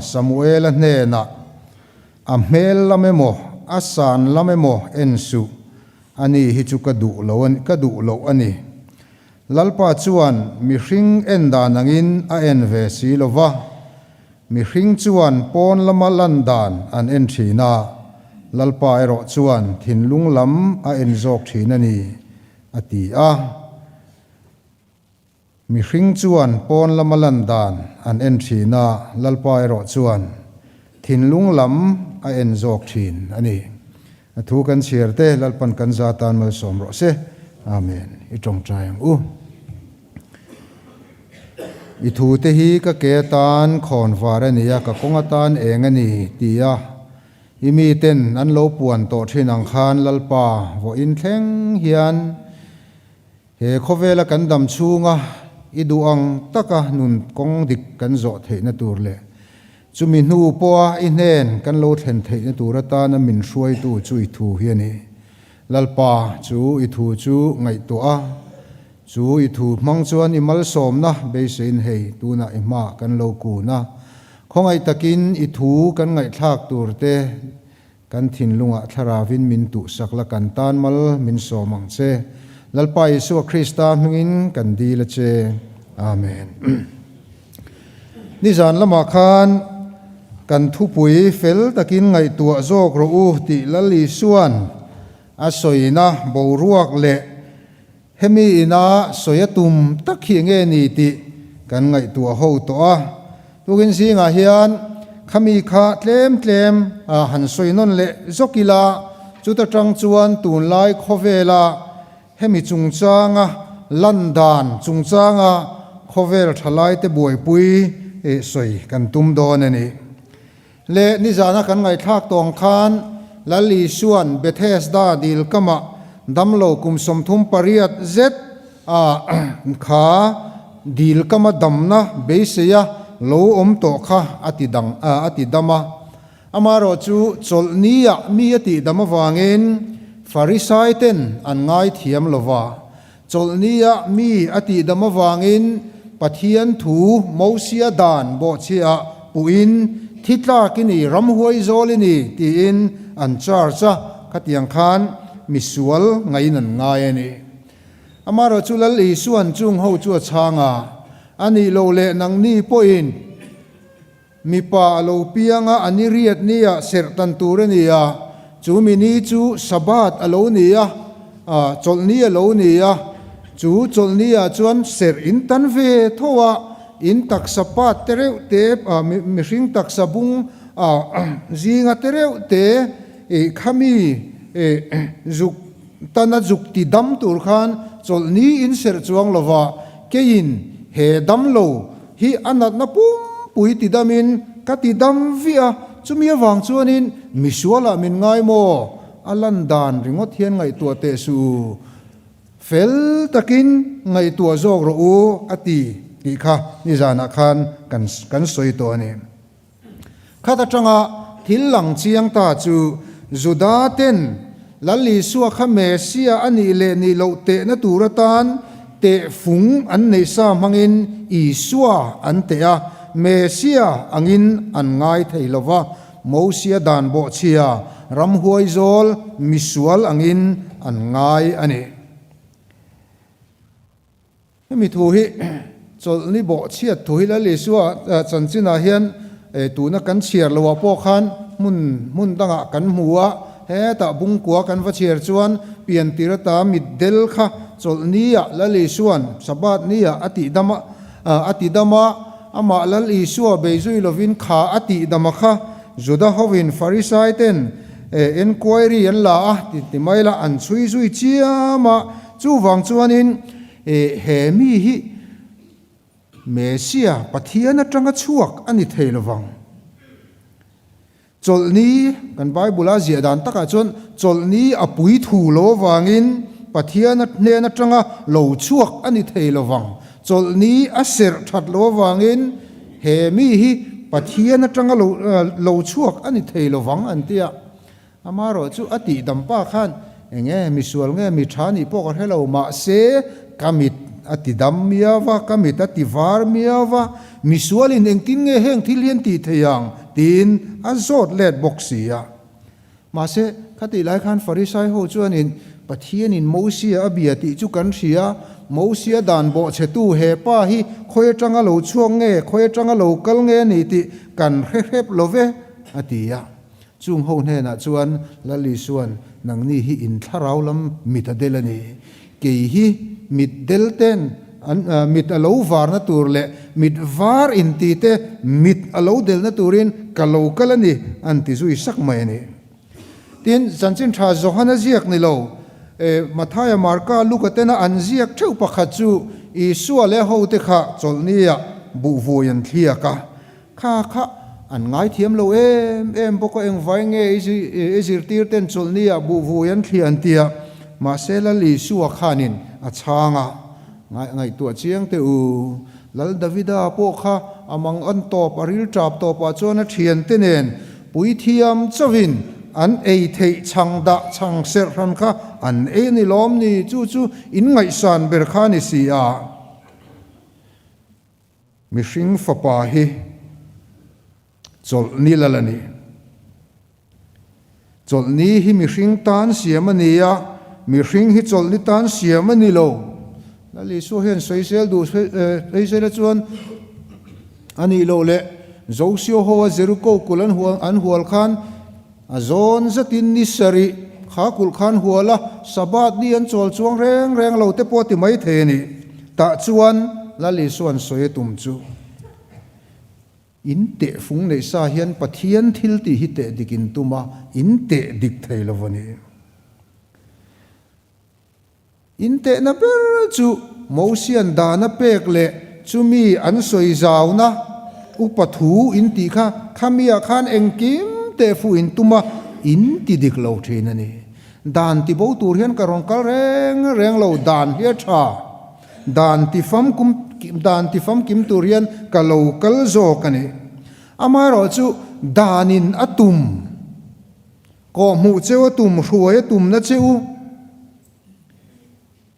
chuan Samuela hnenah, A hmel lam emaw, a san lam emaw en suh, ani hi chu ka duh lo a, ka duh loh a ni. Lalpa chuan mihring en dan angin a en ve si lo va, mihring chuan pawn lama lan dan an en thin a, Lalpa erawh chuan thinlung lam a en zawk thin a ni, a ti a. Mihring chuan pawn lama lan dan an en thin a, Lalpa erawh chuan thinlung lam a en zawk thin a ni. A thu kan chhiar te Lalpan kan za tan malsawm rawh se. Amen. I tawngtai ang u. I thu te hi ka ke atan khawn var a ni a, ka kawng atan eng a ni, ti a i mi ten an lo puan tawh thin ang khan Lalpa vawiin thleng hian He khawvela kan dam chhunga i duh ang taka nun kawng dik kan zawh theihna tur leh chumi hnu pawha i hnen kan lo thlen theihna tur atana min hruaitu chu i thu hi a ni. Lalpa, chu i thu chu ngaihtuah a, chu i thu hmang chuan i malsawmna beiseiin hei tunah i hmaah kan lo kun a, khawngaih takin i thu kan ngaihthlak tur te Kan thinlungah thlaravin min tuhsak la kan tan mal min sawm ang che. Lalpa Isua Krista hmingin kan dil a che. Amen. Nizan lamah khan kan thupui fel takin ngaihtuah zawk rawh u tih Lal Isuan a sawina boruak leh hemi ina sawi a tum tak hi nge ni tih kan ngaihtuah ho tawh a. Tukin zingah hian khami kha tlem tlem han sawi nawn leh zawk ila, chuta tang chuan tunlai khawvela hemi chungchanga lan dan chungchanga khawvel thalaite buaipui sawi kan tum dawn a ni. Le nizana kan ngaihthlak tawng khan Lal Isua'n Bethesda dil kamah damlo kum 38 zet a kha dil kama damna beiseia lo awm tawh kha a ti dang a ti dam a. Amaherawh chu chawlhnia mi a tih dam avangin Farisai ten an ngaithiam lo va. Chawlhnia mi a tih dam avangin Pathian thu Mosia dan bawhchhiah puhin thi tlak i ni, ramhuai zawl i ni tiin an charge a, khatiang khan misual ngaiin an ngai a ni. Amaherawh chu Lal Isua'n chung ho chu a chhang a, A nih loh leh nangni pawhin mipa a lo piang a, a ni riat nia serh tan tur a ni a, chu mi ni chu Sabbath a lo ni a, chawlhni a lo ni a, chu chawlhni ah chuan serh in tan ve tho a, in taksa pat te reuh te, mihring taksa bung zinga te reuh te khami zuk Tana zuk ti dam tur khan chawlhni in serh chuang lova keiin he dam lo hi a natna pumpui ti damin ka ti dam viah a, chumi avang chuanin misualah min ngai maw? A lan dan ringawt hian ngaihtuah teh suh u, fel takin ngaihtuah zawk rawh u a ti tih kha nizanah khan kan kan sawi tawh a ni. Khat atanga thil lang chiang ta chu Juda ten Lal Isua kha Messiah a nih leh nih loh tehna tur atan tehfung an neih sa hmangin Isua an teh a, Messiah angin an ngai thei lo va, Mosia dan bawhchhia, ramhuai zawl, misual angin an ngai a ni. Hemi thu hi chawlhni bawhchhiat thu hi Lal Isua chanchinah hian tuna kan chhiar loah pawh khan hmun hmun dangah kan hmu a, hetah bungkua kan va chhiar chuan piantir ata mitdel kha chawlhniah Lal Isua'n Sabbath niah a tihdam a, a tidam a, amah Lal Isua beizui lovin kha a tihdam a kha Juda hovin Farisai ten enquiry an la a ti mai la an chhui zui chiam a, chuvang chuanin He mi hi Messia, Pathian atanga chhuak a ni thei lovang. Chawlhni, kan Bible a ziah dan takah chuan chawlhni a pui thu lo avangin Pathian hnen atanga lo chhuak a ni thei lovang. Chawlhni a serh that lo avangin he mi hi Pathian atanga lo chhuak a ni thei lovang an ti a. Amaherawh chu a tih dam pa khan eng nge misual nge mi tha nih pawh ka hre lo mahse ka mit a ti dam miau va, ka mit a ti var miau va, misualin engtin nge heng thil hi an tih thei ang? tiin a zawt let bawk si a. Mahse, khatih lai khan Farisai ho chuanin Pathianin Mosia a bia tih chu kan hria, Mosia dan bawhchhetu he pa hi khawi atanga lo chhuak nge, khawi atanga lo kal nge a ni tih kan hre hrep lo ve, a ti a. Chung ho hnenah chuan Lal Isua'n, Nangni hi in thlarau lam mit a del a ni. Kei hi mit del ten an mit a lo varna tur leh mit var inti te mit a lo delna turin ka lo kal a ni, an ti zui sak mai a ni. Tin, chanchin tha Johana ziak ni lo, Mathaia, Marka, Luka tena an ziak theuh pakhat chu Isua leh hote kha chawlhnia buhvui an thliak a. Kha kha an ngaithiam lo em em bawk a, engvai nge i zirtir ten chawlhni ah buhvui an thliah an tia, mahse Lal Isua khanin a chhang a, ngaihtuah chiang teh u, Lal Davida pawh kha a mang an tawp a ril tap tawp ah chuan a thiante nen puithiam chauhin an ei theih chhang dah chhang serh hran kha an ei a ni lawm ni, chu chu in ngaihsan ber kha a ni si a. Mihring fapa hi chawlhni lal a ni. Chawlhni hi mihring tan siam a ni a, mihring hi chawlhni tan siam a ni lo. Lal Isua hian sawisel duh sawisela chuan a nih loh leh Josio hoa Jeriko kulh an hual an hual khan a zawn zatin ni sarih kha kulh khan hual a, Sabbath ni an chawl chuang reng reng lo te pawh a ti mai thei a ni. Tah chuan Lal Isua'n sawi a tum chu, In teh fung neih sa hian Pathian thil tih hi teh dik in tum a, in teh dik thei lo a ni. In tehna ber chu Mosian dana pek leh chumi an sawi zauna upa thu in tih kha, khamiah khan engkim teh fuh in tum a, in ti dik lo thin a ni. Dan ti bo tur hian ka rawn kal reng reng lo, dan hi a tha. Dan ti famkum dan ti famkim tur hian ka lo kal zawk a ni. Amaherawhchu danin a tum, kawhhmuh cheu a tum, hruai a tumna cheu,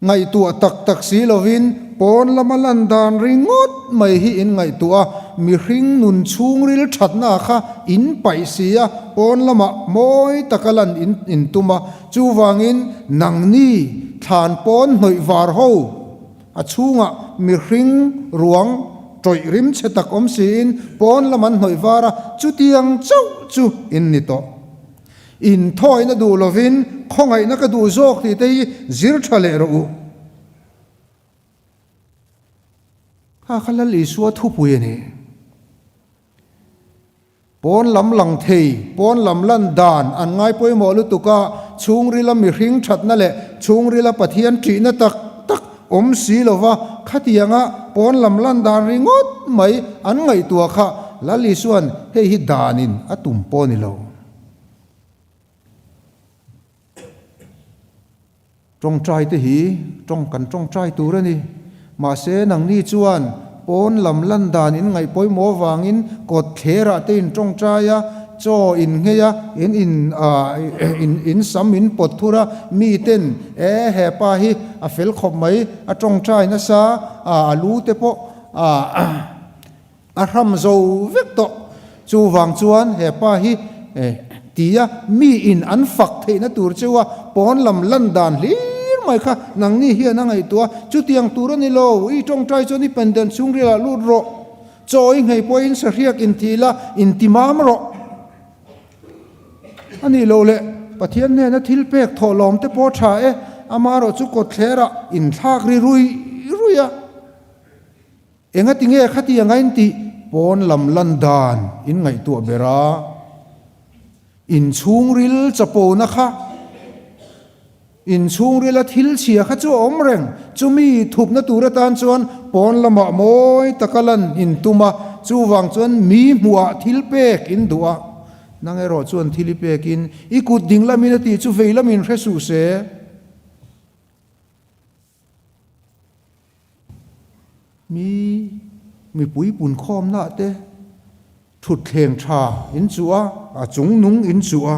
Ngaihtuah tak tak si lovin pawn lama lan dan ringawt mai hi in ngaihtuah a, mihring nun chhungril thatna kha in paih si a, pawn lamah mawi taka lan in intum a, chuvangin nangni thlan pawn hnawih var ho a chhungah mihring ruang tawih rim chhe tak awm siin pawn lam an hnawih var a, chutiang chauh chu in ni tawh. Inthawina duh lovin khawngaihna ka duh zawk tih te hi zir tha leh rawh u. Kha kha Lal Isua thupui a ni. Pawn lam lang thei, pawn lam lan dan an ngai pawimawh lutuk a, chhungrila mihring thatna leh chhungrila Pathian ṭihna tak tak awm si lova khatianga pawn lam lan dan ringawt mai an ngaihtuah kha Lal Isua'n hei hi danin a tum pawh a ni lo. Tawngtai te hi tawng kan tawngtai tur a ni. Mahse nangni chuan pawn lam lan dan in ngaih pawimawh avangin kawt thlerah te in tawngtai a, chaw in nghei a, in in in in sam in pawt thur a, mi ten e he pa hi a fel khawp mai, a tawngtai nasa a, a lu te pawh a A hram zo vek tawh. Chuvang chuan he pa hi tia mi in an fak theihna tur cheu a pawn lam lan dan hlir mai kha nangni hian a ngaihtuah a, chutiang tur a ni lo, i tawngtai chuan i pendant chhungrilah lut rawh, chaw i nghei pawhin sahriak inti la inti mam rawh. A nih loh le, Pathian hnena thil pek thawh lawm te pawh tha e, amaherawh chu kawtthlerah inthlak ri rui rui a. Engati nge khatiang a intih pawn lam lan dan in ngaihtuah ber a? In chhungril chapona kha, in chhungrila thil chhia kha chu a awm reng. Chumi thupna tur atan chuan pawn lamah mawi taka lan in tum a, chuvang chuan mi hmuhah thil pek in duh a. Nang erawh chuan thil i pekin i kut ding lamin a tih chu vei lamin hre suh se. Mi mipui punkhawmna te thutthleng tha in chuh a, a chung nung in chuh a,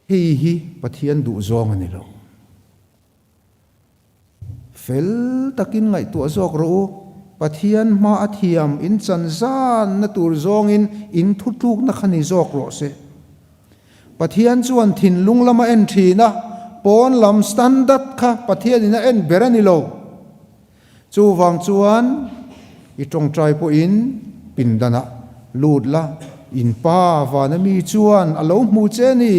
hei hi Pathian duhzawng a ni lo. Fel takin ngaihtuah zawk rawh u, Pathian hma a thiam in chan zanna tur zawngin in thutlukna kha ni zawk rawh se. Pathian chuan thinlung lama en thin a, pawn lam standard kha Pathianin a en ber a ni lo. Chuvang chuan i tawngtai pawhin pindanah lut la, in pa vana mi chuan a lo hmu che a ni.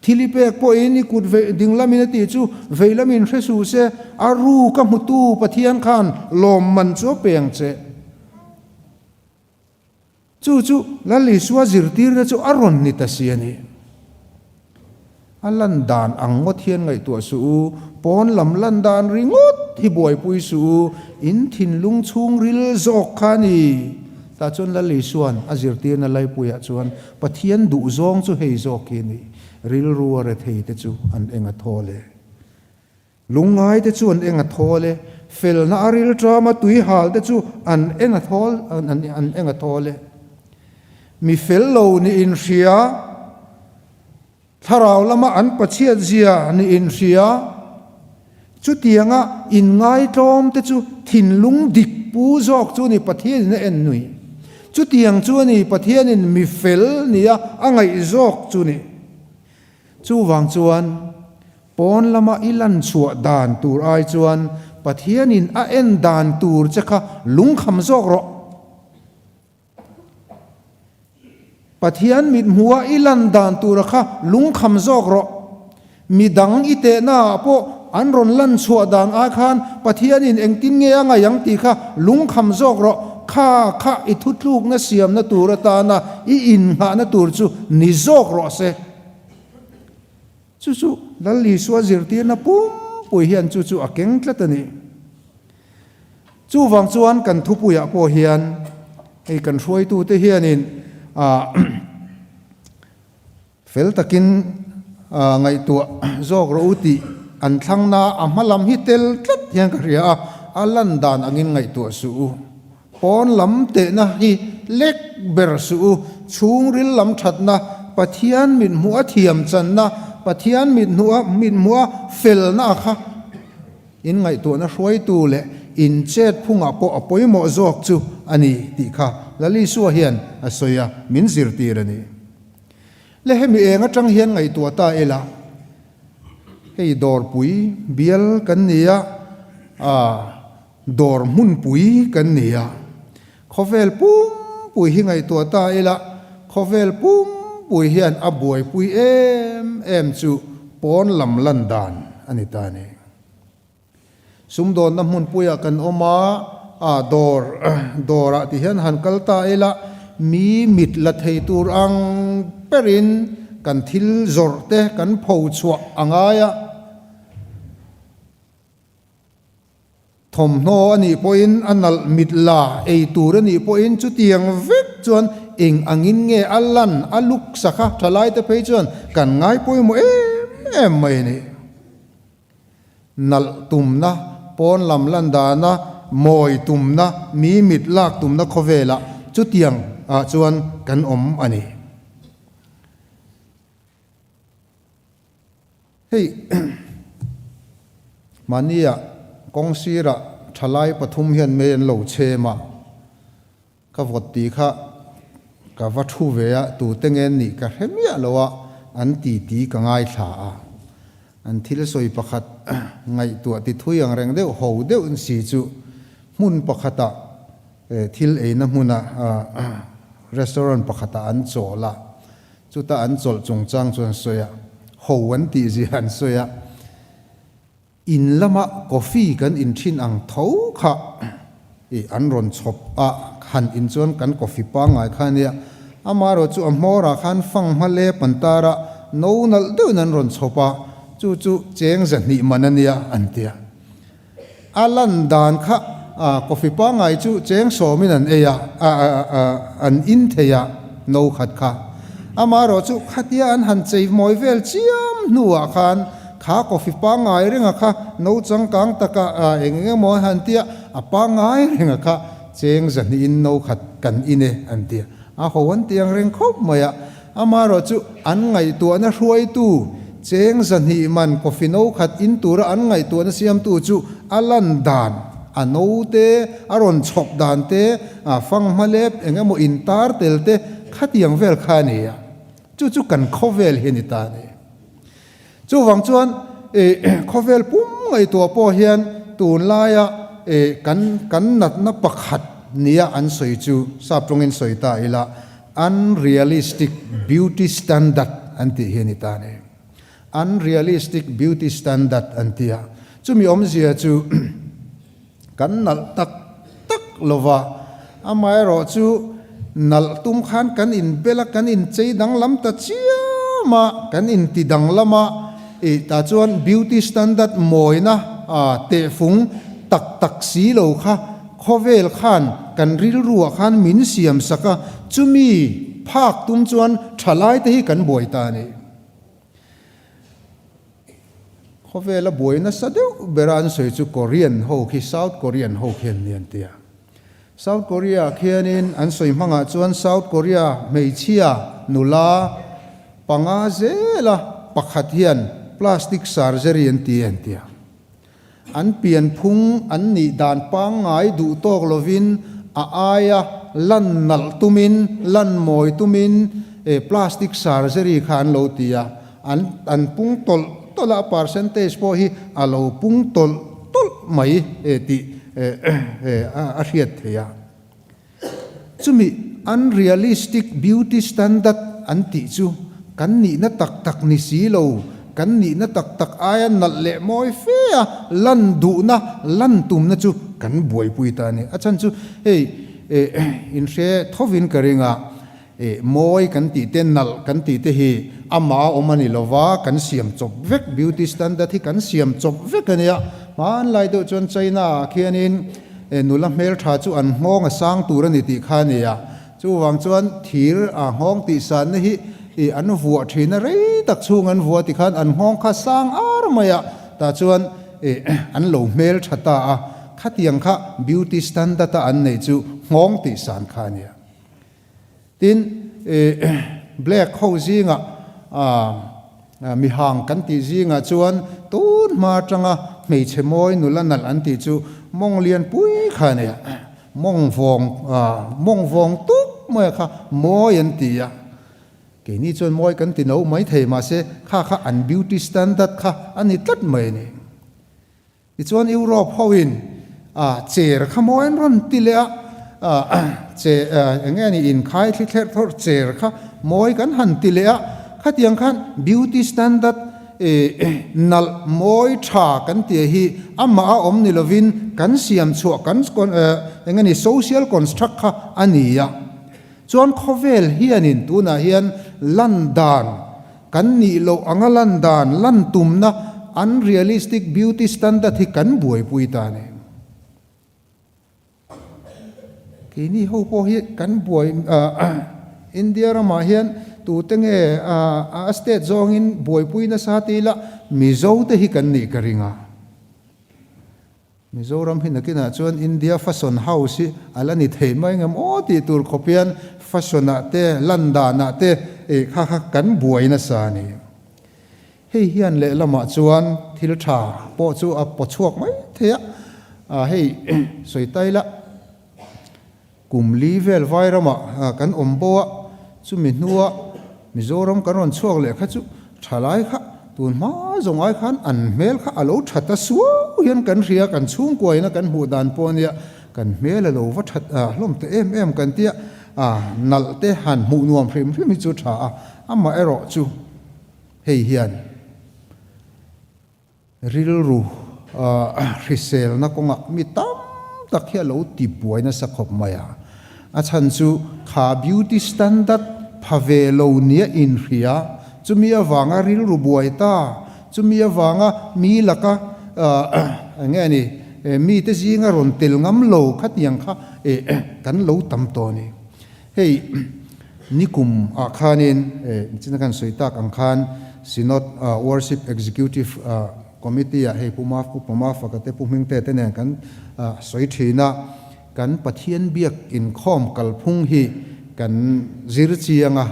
Thil i pek pawhin i kut vei ding lamin a tih chu vei lamin hre suh se, a ru ka hmutu Pathian khan lawmman chu a pe ang che. Chu chu Lal Isua zirtirna chu a rawn ni ta si a ni. A lan dan ang ngawt hian ngaihtuah suh u, pawn lam lan dan ringawt hi buaipui suh u, in thinlung chhungril zawk kha a ni. Tah chuan Lal Isua'n a zirtirna laipuiah chuan Pathian duhzawng chu hei zawk hi a ni, rilru a rethei te chu an eng a thawl e. Lungngai te chu an eng a thawl e, felna a rilṭama tui hal te chu an eng a thawl an eng a thawl e. Mi fel lo nih inhria, thlarau lama an pachhiat zia nih inhria, chutianga inngaitlawm te chu thinlung dik pu zawk chu a ni Pathianin a en nui. Chutiang chu a ni Pathianin mi fel nia a ngaih zawk chu ni. Chuvang chuan Pawn lama i lan chhuah dan tur ai chuan Pathianin a en dan tur che kha lungkham zawk rawh. Pathian mithmuha i lan dan tura kha lungkham zawk rawh. Midang i tehnaah pawh an rawn lan chhuah dan ai khan Pathianin engtin nge a ngaih ang tih kha lungkham zawk rawh. Kha kha i thutlukna siamna tur atana i innghahna tur chu ni zawk rawh se. Chu chu Lal Isua zirtirna pumpui hian chu chu a keng tlat a ni. Chuvang chuan kan thupuiah pawh hian hei kan hruaitute hianin fel takin ngaihtuah zawk rawh u tih an thlangna a hma lam hi tel tlat hian ka hria a, a lan dan angin ngaihtuah suh u. Pawn lam tehna hi lek ber suh u, chhungril lam thatna, Pathian mithmuh a thiam channa, Pathian mithmuh a mithmuh a felna a kha in ngaihtuahna hruaitu leh in chet phungah pawh a pawimawh zawk chu a ni tih kha Lal Isua hian a sawi a, min zirtir a ni. Le hemi eng atang hian ngaihtuah ta ila, hei dawrpui bial kan ni a, aa. Dawr hmunpui kan ni a, khawvel pumpui hi ngaihtuah ta ila, khawvel pumpui hian a buaipui em em chu pawn lam lan dan a ni ta a ni. Sumdawnna hmunpuiah kan awm a, a dawr dawrah ti hian han kal ta ila, mi mit la thei tur ang berin kan thil zawrh te kan pho chhuah a ngai a. Thawmhnaw a nih pawhin a nalh mit la, ei tur a nih pawhin chutiang vek chuan eng angin nge a lan a luk sak a, thalaite phei chuan kan ngai pawimawh em em mai a ni. Nalh tumna, pawn lam lan dana mawi tumna, mi mit lak tumna khawvelah chutiang ah chuan kan awm a ni. Hei mahnia kawng sirah thalai pathum hian mei an lo chhem a, ka vawt tih kha ka va thu ve a, tute nge an nih ka hre miah lo a, an titi ka ngaithla a. An thil sawi pakhat ngaihtuah ti thui ang reng deuh ho deuh si chu hmun pakhatah thil eina hmuna restaurant pakhatah an chawl a. Chuta an chawlh chungchang chu an sawi a, ho an tih zia an sawi a, in lama coffee kan in thin ang tho kha i an rawn chhawp a, han in chuan kan coffee pangngai kha a nia, amaherawh chu a hmawrah khan fang hma lep an tar a, no nalh deuhin an rawn chhawp a, chu chu cheng zahnih man a nia an ti a. A lan dan kha coffee pangngai chu cheng sawmin an ei a, an in thei a no khat kha. Amaherawh chu khatia an han chei mawi vel chiam hnuah khan kha coffee pangngai renga kha no changkang taka eng eng emaw an han tia a pangngai renga kha cheng zahnihin no khat kan in e an ti a. A ho an ti ang reng khawp mai a. Amaherawh chu an ngaihtuahna hruaitu. Cheng 200 man coffee no khat in tura an ngaihtuahna siamtu chu a lan dan, a no te, a rawn chhawp dan te, a fanghma lep eng emaw intar tel te khatiang vel kha a ni a. Chu chu kan khawvel hi a ni ta a ni. Chuvang chuan khawvel pum ngaihtuah pawh hian tunlaia kan kan natna pakhat nia an sawi chu sap tawngin sawi ta ila unrealistic beauty standard an tih hi a ni ta a ni. Unrealistic beauty standard an ti a. Chumi awmzia chu kan nalh tak tak lova, amaherawh chu nalh tum khan kan inbel a, kan inchei danglam ta chiam a, kan inti danglam a, ih tah chuan beauty standard mawina tehfung tak tak si lo kha khawvel khan kan rilruah khan min siam sak a, chumi phak tum chuan thalai te hi kan buai ta a ni. Khawvela buai nasa deuh bera an sawi chu Korean ho khi South Korean ho khi an ni an ti a. South Korea ah khianin an sawi hmangah chuan South Korea hmeichhia nula panga zela pakhat hian plastic surgery an ti an ti a. An pianphung an nih dan pangngai duh tawk lovin a aia lan nalh tumin, lan mawi tumin plastic surgery kha an lo ti a, an an pung tawlh tawlh a, a percentage pawh hi a lo pung tawlh tawlh mai tih a hriat theih a. Chumi unrealistic beauty standard an tih chu kan nihna tak tak ni si lo, kan nihna tak tak aia nalh leh mawi fe a lan duhna, lan tumna chu kan buaipui ta a ni. A chhan chu hei inhre thovin ka ring a, mawi kan tih te, nalh kan tih te hi amah a awm a ni lova, kan siam chawp vek, beauty standard hi kan siam chawp vek a nia. Hmanlai deuh chuan China ah khianin nula hmeltha chu an nghawng a sang tur a ni tih kha a ni a, chuvang chuan thir a nghawng tih sanna hi an vuah thin a, rei tak chhung an vuah tikhan an nghawng kha sang ar mai a, tah chuan an lo hmeltha ta a, khatiang kha beauty standard a an neih chu nghawng tih san kha a ni a. Tin, Black ho zingah mihang kan tih zingah chuan tun hma atanga hmeichhe mawi nula nalh an tih chu mawng lian pui kha a nia, mawng vawng mawng vawng tup mai kha mawi an ti a. Keini chuan mawi kan ti no mai thei mahse kha kha an beauty standard kha a ni tlat mai a ni. Tichuan Europe hoin chair kha mawi an rawn ti leh a, che eng nge ni inkhai thli thlerh thawrh chair kha mawi kan han ti leh a, khatiang khan beauty standard nalh mawi tha kan tih hi amah a awm ni lovin kan siam chhuah kan eng nge ni social construct kha a ni a. Chuan khawvel hianin tunah hian lan dan Kan nih loh anga lan dan, lan tumna, unrealistic beauty standard hi kan buaipui ta a ni. Keini ho pawh hi kan buai, India ramah hian tute nge a state zawngin buaipui nasa ti ila Mizo te hi kan nih ka ring a. Mizoram hi nakinah chuan India fashion house hi a la ni thei mai ngem aw tih tur khawp hian fashion ah te, lan danah te eh kha kha kan buai nasa a ni. Hei hian lehlamah chuan thil tha pawh chu a paw chhuak mai thei a, ah hei sawi ta ila Kum li vel vai ramah kan awm bo a, chumi hnua Mizoram kan rawn chhuak leh kha chu thalai kha tun hma zawng ai khan an hmel kha a lo tha ta suau hian kan hria, kan chhungkuaina kan hmuh dan pawh ania kan hmel a lo va that hlawm ta em em kan tia, nalh te han hmuh nuam hrim hrim hi chu tha a, amaherawh chu hei hian. Rilru hriselna kawngah mi tam tak hi a lo ti buai nasa khawp mai a. A chhan chu kha beauty standard pha ve lo nia inhria, chumi avanga rilru buai ta, chumi avanga mi laka eng nge ni mite zinga rawn tel ngam lo khatiang kha kan lo tam tawh a ni. Hei nikum ah khanin china kan sawi tak ang khan Synod Worship Executive Committee ah hei Pu Maf Pu Pama faka te Pu Hmingte te nen kan sawi thin a, kan Pathian biak inkhawm kalphung hi kan zir chiang a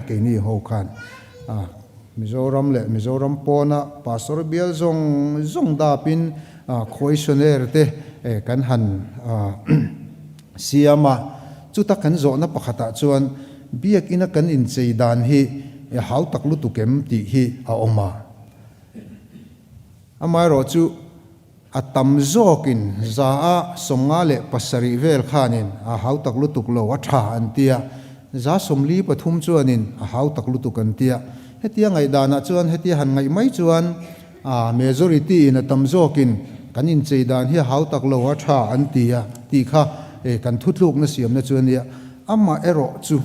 keini ho khan. Mizoram leh Mizoram pawna Pastor bial zawng zawng dapin questionnaire te kan han siam a. Chuta kan zawhna pakhatah chuan Biakina kan inchei dan hi hau tak lutuk em tih hi a awm a. Amaherawhchu a tam zawkin za a 57 vel khanin a hautak lutuk lo a tha an ti a, za 43 chuanin a hautak lutuk an ti a. Hetia ngaihdanah chuan hetia han ngaih mai chuan a majority in a tam zawkin kan inchei dan hi a hautak lo a tha an ti a tih kha kan thutlukna siamna chu a nia. Amaherawh chu.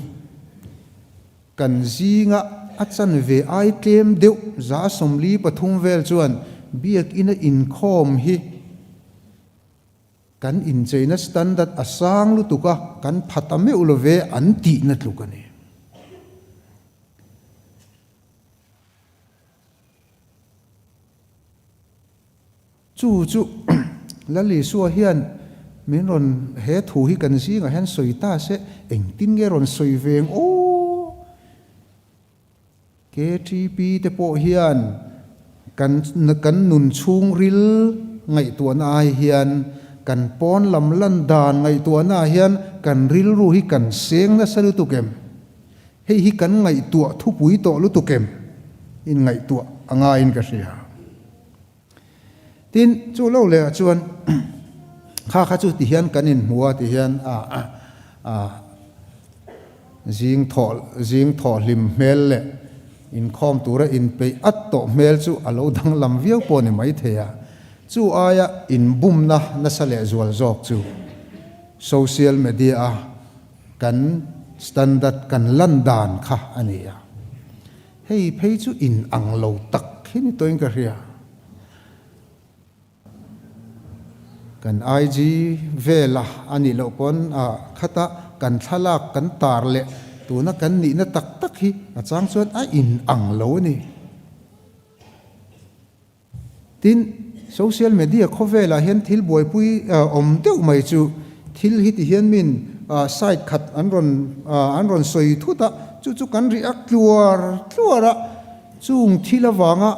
Kan zinga a chanve ai tlem deuh 43 vel chuan Biakina inkhawm hi kan incheina standard a sang lutuk a, kan pha ta meuh lo ve an tihna tluk a ni. Chu chu Lal Isua hian min rawn he thu hi kan zingah hian sawi ta se, engtin nge rawn sawi ve ang aw? KTP te pawh hian kan kan nun chhungril ngaihtuahna ai hian kan pawn lam lan dan ngaihtuahna ah hian kan rilru hi kan seng nasa lutuk em? Hei hi kan ngaihtuah thupui tawh lutuk em? Inngaihtuah a ngaiin ka hria. Tin, chu lo leh ah chuan kha kha chu ti hian kan inhmu a ti hian a a zing thawh zing thawh hlim hmel leh inkhawm tura inpeih at tawh hmel chu a lo danglam viau pawh ni maithei a. Chu aia inbumna nasa leh zual zawk chu social media a kan standard kan lan dan kha a ni a. Hei phei chu in ang lo tak hi ni tawhin ka hria. Kan IG vela a nih loh pawn a khata kan thlalak kan tar leh tuna kan nihna tak tak hi a chang chuan a in ang lo a ni. Tin, social media khawvelah hian thil buaipui awm deuh mai chu thil hi ti hian min side khat an rawn an rawn sawi thut a, chu chu kan react tluar tluar a, chung thil avanga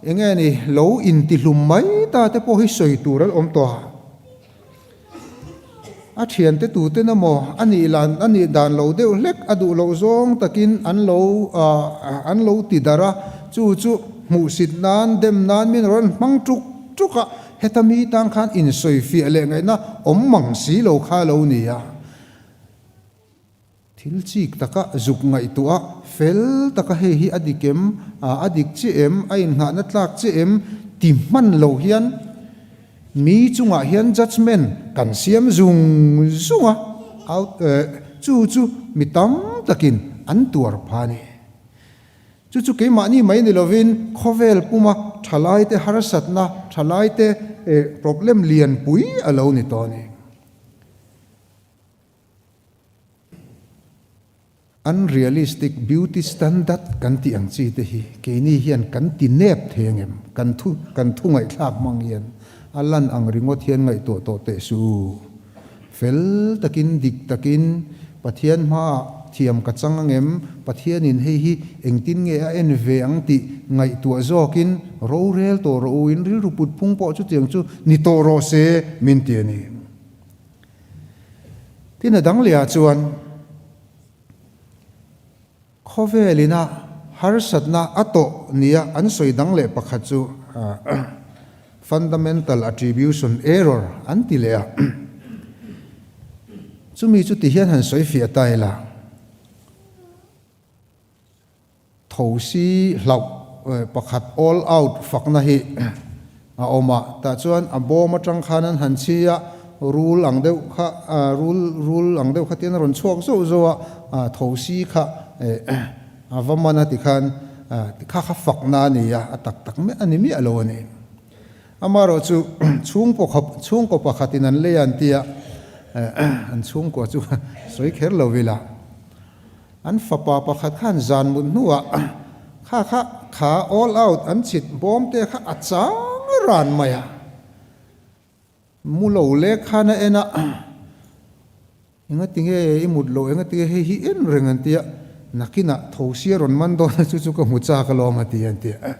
eng nge ni lo intihlum mai ta te pawh hi sawi tur an awm tawh a. A thiante tuten emaw a nih lan a nih dan lo deuh hlek a duh loh zawng takin an lo an lo ti darh a, chu chu hmuhsit nan dem nan min rawn hmang tuk tuk a, heta mi tan khan insawifiah leh ngaihna awm mang si lo kha a lo ni a. Thil chik taka zuk ngaihtuah a, fel taka hei hi a dik em, a dik chiah em, a inngahna tlak chiah em ti hman lo hian mi chungah hian judgement kan siam zung zung a, out chu chu mi tam takin an tuar pha a ni. Chu chu keimahni mai ni lovin khawvel puma thalaite harsatna, thalaite problem lianpui a lo ni tawh a ni. Unrealistic beauty standard kan tih ang chi te hi keini hian kan ti nep thei ang em? Kan thu kan thu ngaihthlak hmang hian a lan ang ringawt hian ngaihtuah tawh teh suh u. Fel takin dik takin Pathian hmaah thiam ka chang ang em? Pathianin hei hi engtin nge a en ve ang tih ngaihtuah zawkin rorel tawh rawh u in rilru put phung pawh chutiang chu ni tawh rawh se min ti a ni. Tin a dang lehah chuan khawvel ina harsatna a tawh nia an sawi dang leh pakhat chu fundamental attribution error an ti leh a. Chumi chu tihian han sawi fiah ta ila. Thosi hlauh pakhat all out fakna hi a awm a, tah chuan a bawm atang khan an han chhi a, rul ang deuh kha rul rul ang deuh kha tian a rawn chhuak zauh zauh a, thosi kha a va man a tikhan kha kha fakna a ni a, a tak tak miah a ni miah lo a ni. Amaherawh chu chhungkaw khawp chhungkaw pakhatin an lei a an ti a, an chhungkua chu sawi kher lo ila. An fapa pakhat khan zan mut hnuah kha kha kha all out an chhit bawm te kha a chang ran mai a. Mu lo lek khan a en a, Enga tinge i mut loh, enga tinge hei hi en reng an ti a. Nakinah thosi a rawn man dawn a, chu chu ka hmu chak alawm a ti a ti a.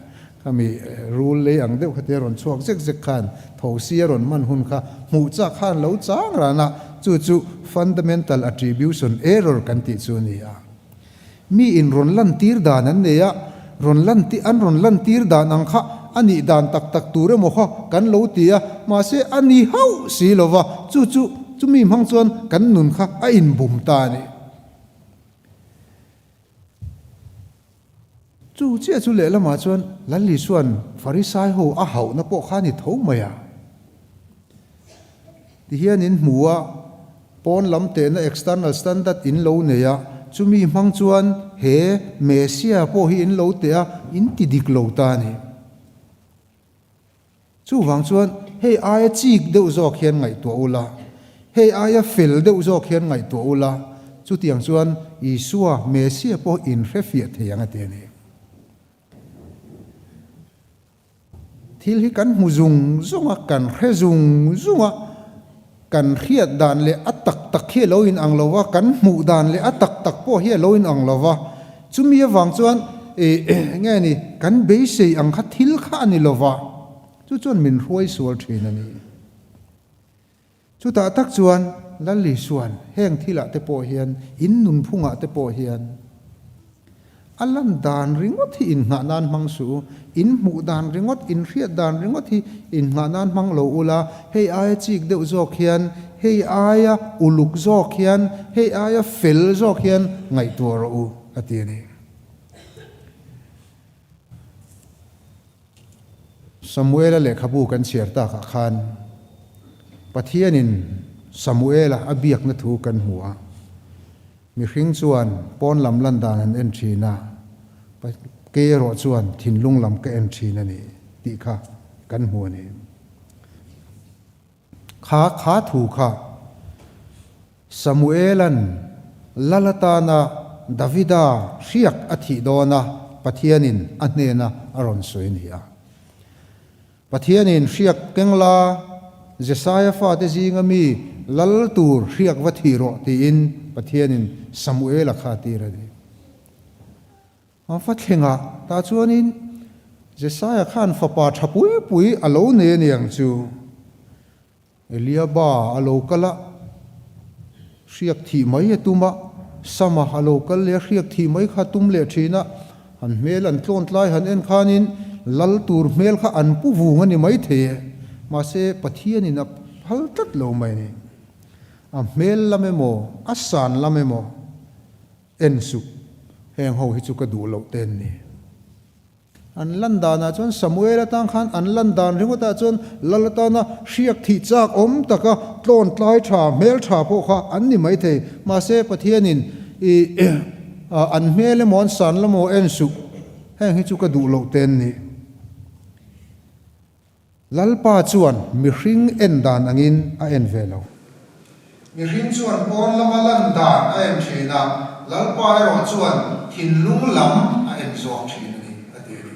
Khami rul lei ang deuh kha te a rawn chhuak zek zek khan thosi a rawn man hun kha hmuh chak khan lo chang ran a, chu chu fundamental attribution error kan tih chu a ni a. Mi in rawn lantir dan an nei a, rawn lanti an rawn lantir dan ang kha a nih dan tak tak tur emaw kha kan lo ti a, mahse a ni hauh si lo va, chu chu chumi hmang chuan kan nun kha a inbum ta a ni. Chu chiah chu lehlamah chuan Lal Isua'n Farisai ho a hauhna pawh kha a ni tho mai a. Tihian in hmu a, pawn lam tehna external standard in lo nei a, chumi hmang chuan he Messiah pawh hi in lo teh a, in ti dik lo ta a ni. Chuvang chuan hei aia chik deuh zawk hian ngaihtuah ula, hei aia fel deuh zawk hian ngaihtuah ula, chutiang chuan Isua, Messiah pawh in hrefiah thei ang a ti a ni. Thil hi kan hmu zung zung a, kan hre zung zung a, kan hriat dan leh a tak tak hi a lo inang lo va, kan hmuh dan leh a tak tak pawh hi a lo inang lo va. Chumi avang chuan ih nge ni, kan beisei ang kha thil kha a ni lo va, chu chuan min hruai sual thin a ni. Chutah tak chuan Lal Isua'n heng thilah te pawh hian, in nunphungah te pawh hian a lan dan ringawt hi innghah nan hmang suh u, in hmuh dan ringawt, in hriat dan ringawt hi innghah nan hmang lo ula, hei aia chik deuh zawk hian, hei aia uluk zawk hian, hei aia fel zawk hian ngaihtuah rawh u, a ti a ni. Samuela lehkhabu kan chhiar takah khan Pathianin Samuela a biakna thu kan hmu a. Mihring chuan pawn lam lan dan an en thin a, kei erawh chuan thinlung lam ka en thin a ni tih kha kan hmu a ni. Kha kha thu kha Samuela'n lal atana Davida hriak a thih dawna Pathianin a hnena a rawn sawi a ni a. Pathianin hriak keng la, Jesaia fate zinga mi lal tur hriak va thih rawh tiin Pathianin Samuela kha a tir a ni. A va thleng a, tah chuanin Jesaia khan fapa tha pui pui a lo nei a niang chu. Eliaba a lo kal a, hriak thih mai a tum a, Sama a lo kal leh a, hriak thih mai kha a tum leh thin a, an hmel an tlawn tlai han en khanin lal tur hmel kha an pu vung a ni mai thei e, mahse Pathianin a phal tlat lo mai a ni. A hmel lam emaw, a san lam emaw, En suh, heng ho hi chu ka duh loh te an ni. An lan danah chuan Samuel atang khan an lan dan ringawtah chuan lal atana hriak thih chak awm taka tlawn tlai tha, hmel tha pawh kha an ni maithei. Mahse Pathianin i an hmel emaw an san lam emaw en suh, heng hi chu ka duh loh te an ni. Lalpa chuan mihring en dan angin a en ve lo. Mihring chuan pawn lama lan dan a en thin a, Lalpa erawh chuan thinlung lam a en zawk thin a ni, a ti a ni.